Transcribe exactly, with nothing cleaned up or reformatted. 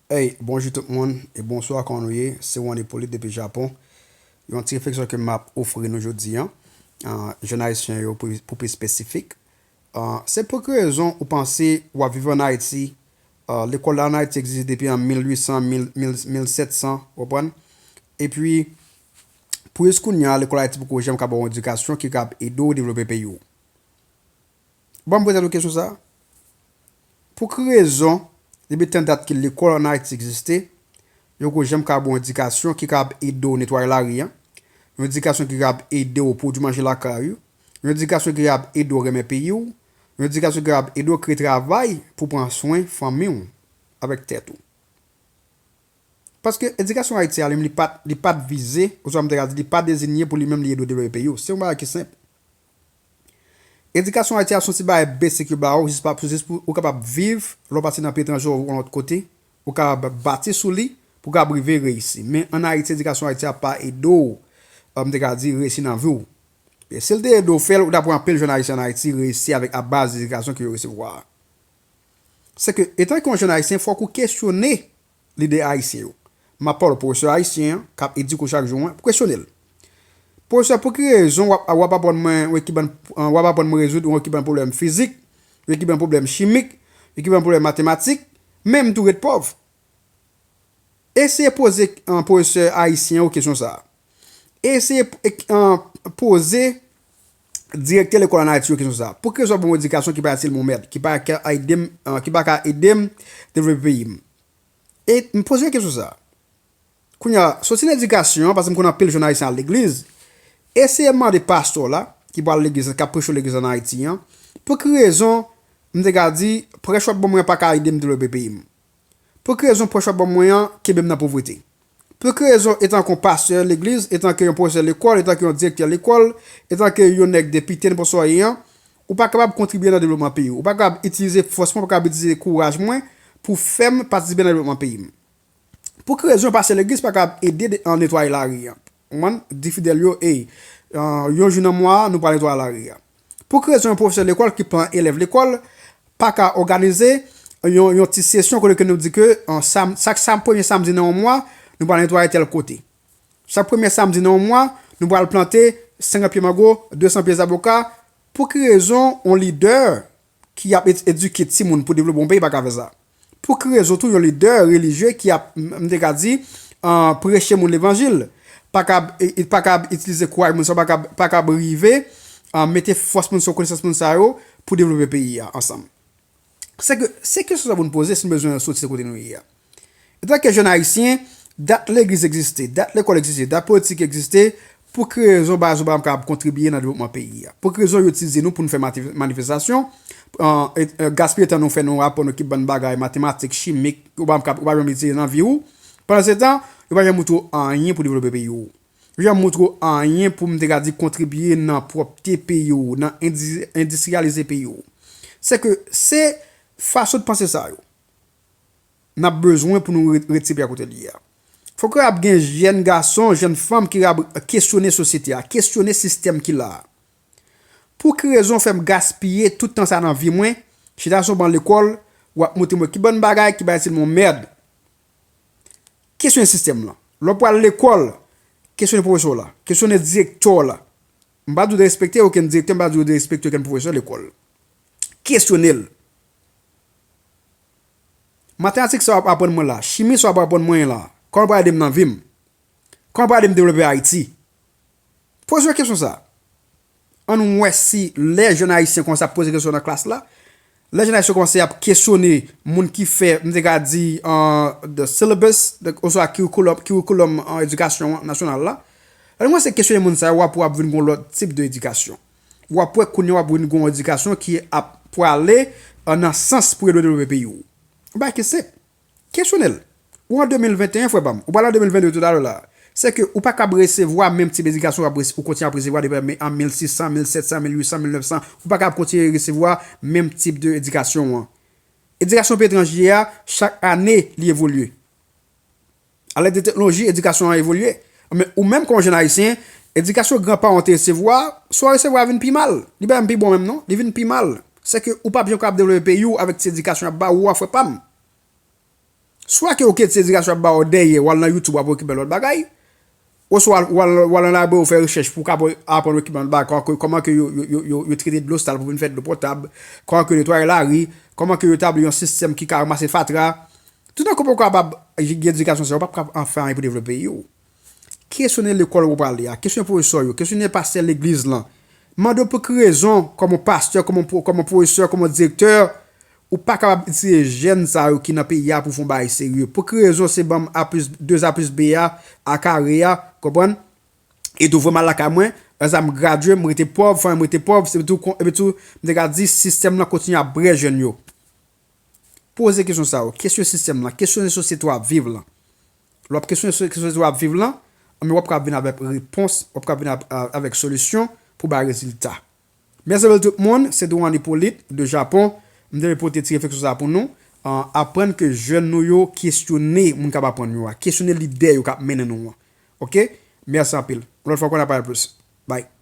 Hey, bonjou tout moun e bonswa, kòman nou ye? Se Juan Hyppolite depi Japon. Yon ti refleksyon ke m ap ofri nou jodi a, ah, jèn ayisyen yo pou, pou pi espesifik. Ah, se pou ki rezon ou panse w ap viv ann Ayiti, ah, lekòl la ann Ayiti egziste depi an mil uit san, mil, mil, mil sèt san, w konprann? Epi, pou jis kounye a, lekòl Ayiti poko janm ka ba w yon edikasyon ki kab ede w devlope peyi w. Ban m poze nou kesyon sa a. Pou ki rezon, depi tan dat ki lekòl ann Ayiti egziste, yo poko janm ka ba w yon edikasyon ki kab ede w netwaye lari a, yon edikasyon ki kab ede w pwodui manje lakay ou, yon edikasyon ki kab ede w renmen peyi w, yon edikasyon ki kab ede w kreye travay pou pran swen fanmi w avèk tèt ou. Paske edikasyon Ayiti a, li menm, li pa t, li pa t vize, oswa m te ka di, li pa dezinye pou li menm li ede w devlope peyi w. Se yon bagay ki senp. Edikasyon Ayiti a se yon ti bagay besik yo ba w, jis pa, jis pou ou kapab viv, lè w pati nan peyi etranje ou yon lòt kote, ou kapab bati sou li, pou w kapab rive reyisi. Men ann Ayiti, edikasyon Ayiti a pa ede w, euh, m te ka di, reyisi nan vi w. E si l te ede w fè l, ou ta pran anpil jèn ayisyen ann Ayiti reyisi avèk, a baz edikasyon ke yo resevwa a. Se ke, etanke yon jèn ayisyen, fòk ou kesyone lidè ayisyen yo. M ap pale w pwofesè ayisyen an, k ap edike w chak jou an, kesyone l. Pwofesè, pou ki rezon w ap, w ap aprann mwen yon ekip bann, w ap aprann mwen rezoud yon ekip bann pwoblèm fizik, yon ekip bann pwoblèm chimik, yon ekip bann pwoblèm matematik, men m tou ret pòv? Eseye poze, an, pwofesè ayisyen yo kesyon sa a. Eseye, an, poze direktè lekòl ann Ayiti yo kesyon sa a. Pou ki rezon w ap ban m yon edikasyon ki pa itil mwen mèt, ki pa ka ede m, an, ki pa ka ede m devlope peyi m? E m poze yo kesyon sa a. Kounye a, soti nan edikasyon an, paske m konn anpil jèn ayisyen al legliz, eseye mande pastè w la, ki pral legliz, k ap preche w legliz ann Ayiti an, pou ki rezon, m te ka di, prèch w ap ban mwen an pa ka ede m devlope peyi m? Pou ki rezon prèch w ap ban mwen an kenbe m nan povrete? Pou ki rezon, etanke yon pastè legliz, etanke yon pwofesè lekòl, etanke yon direktè lekòl, etanke yon nèg depite, nenpòt sa w ye an, ou pa kapab kontribye nan devlopman peyi w? Ou pa kapab itilize fòs mwen, ou pa kapab itilize kouraj mwen pou fè m patisipe nan devlopman peyi m? Pou ki rezon pastè legliz pa kapab ede de, an, netwaye lari an? Ou konprann? Di fidèl yo, ey, an, yon jou nan mwa a, nou pral netwaye lari a. Pou ki rezon yon pwofesè lekòl ki pran elèv lekòl pa ka òganize yon, yon ti sesyon kote ke nou di ke, an, sam, chak sam, premye samdi nan yon mwa, nou pral netwaye tèl kote? Chak premye samdi nan yon mwa, nou pral plante senkant pye mango, de san pye zaboka. Pou ki rezon yon lidè ki ap ed-, edike timoun pou devlope yon peyi pa ka fè sa? Pou ki rezon tou yon lidè relijye ki ap, m, m te ka di, an, preche moun levanjil, pa ka, e, e, pa ka itilize kouraj moun sa yo, pa ka, pa ka rive, an, mete fòs moun sa yo, konesans moun sa yo pou devlope peyi a ansanm? Se ke, se kesyon sa pou n poze si n bezwen soti kote nou ye a. Etanke jèn ayisyen, dat legliz egziste, dat lekòl egziste, dat politik egziste, pou ki rezon baz ou pa kapab kontribye nan devlopman peyi a? Pou ki rezon yo itilize nou pou n fè mati-, manifestasyon, an, e, e, gaspiye tan nou fè nou rapò nou ki bann bagay matematik, chimik, ou pa kab-, ou pa janm itilize nan vi w? Pandan se tan, yo pa janm montre w anyen pou devlope peyi w. Yo pa janm montre w anyen pou, m te ka di, kontribye nan pwòpte peyi w, nan endi-, endistriyalize peyi w. Se ke se fason de panse sa yo n ap bezwen pou nou re-, retire peyi a kote l ye a. Fòk ap gen jèn gason, jèn fanm ki ap kesyone sosyete a, kesyone sistèm ki la a. Pou ki rezon w fè m gaspiye tout tan sa nan vi mwen, chita sou ban lekòl, w ap montre mwen ki bann bagay ki pa itil mwen mèd? Kesyone sistèm lan. Lè w pral lekòl, kesyone pwofesè w la, kesyone direktè w la. M pa di w derespekte okenn direktè, m pa di w derespekte okenn pwofesè lekòl. Kesyone l. Matematik sa w ap aprann mwen la, chimi sa w ap aprann mwen la, kòman l pral ede m nan vi m? Kòman l pral ede m devlope Ayiti? Poze yo kesyon sa a. Ann wè si lè jèn ayisyen kòmanse ap poze kesyon nan klas la, lè jèn ayisyen kòmanse ap kesyone moun ki fè, m te ka di, an, the syllabus, the, oswa curriculum, curriculum, an, edikasyon nasyonal la, lè l kòmanse kesyone moun sa yo, w ap wè w ap vin gen yon lòt tip de edikasyon. W ap wè kounye a w ap vin gen yon edikasyon ki ap prale, an, nan sans pou ede w devlope peyi w. Yon bagay ki senp. Kesyone l. Ou an de mil venteyen, frè pa m. Ou pral an de mil vennde toutalè la. Se ke ou pa kab resevwa menm tip edikasyon w ap rese-, ou kontinye ap resevwa depi an mil sis san, mil sèt san, mil uit san, mil nèf san. Ou pa kab kontinye resevwa menm tip de edikasyon an. Edikasyon peyi etranje a, chak ane, li evolye. Alèd de teknoloji, edikasyon an evolye. Men ou menm, kòm jèn ayisyen, edikasyon granparan w te resevwa, sa w resevwa a vin pi mal. Li pa menm pi bon menm non, li vin pi mal. Se ke ou p ap janm kab devlope peyi w avèk ti edikasyon y ap ba ou a, frè pa m. Swa ke ou kite edikasyon ap ba w dèyè, w al nan YouTube, w ap okipe lòt bagay, oswa w al, w al, w al nan labrari, ou fè rechèch pou w kapab aprann okipe lòt bagay, kòman ke, kòman ke yo, yo, yo, yo, yo trete dlo sal pou vin fè dlo potab, kòman ke yo netwaye lari, kòman ke yo tabli yon sistèm ki ka ranmase fatra. Toutan ke w poko kapab gen edikasyon sa yo, w p ap kapab fè anyen pou devlope peyi w. Kesyone lekòl ou prale a, kesyone pwofesè yo, kesyone pastè legliz lan. Mande yo pou ki rezon, kòm yon pastè, kòm yon pwo-, kòm yon pwofesè, kòm yon direktè, ou pa kapab itilize jèn sa yo ki nan peyi a pou fè yon bagay serye. Pou ki rezon se ban m A plis, de A plis B a, a kare a, konprann? E tou voye m al lakay mwen, lè sa m gradye, m rete pòv, fanmi m rete pòv, se tou kon-, epi tou, m te ka di, sistèm nan kontinye ap brè jèn yo. Poze kesyon sa yo, kesyone sistèm lan, kesyone sosyete w ap viv lan. Lè w ap kesyone so-, sosyete w ap viv lan, anben w ap ka vin avèk repons, w ap ka vin ap-, a-, avèk solisyon pou bay rezilta. Mèsi anpil tout moun, se Douane Hyppolite de Japon. M te vle pote ti refleksyon sa pou nou. An, aprann ke jèn nou yo kesyone moun k ap aprann yo a, kesyone lidè yo k ap mennen nou an. Oke? Mèsi anpil. Yon lòt fwa ankò n a pale plis. Bye.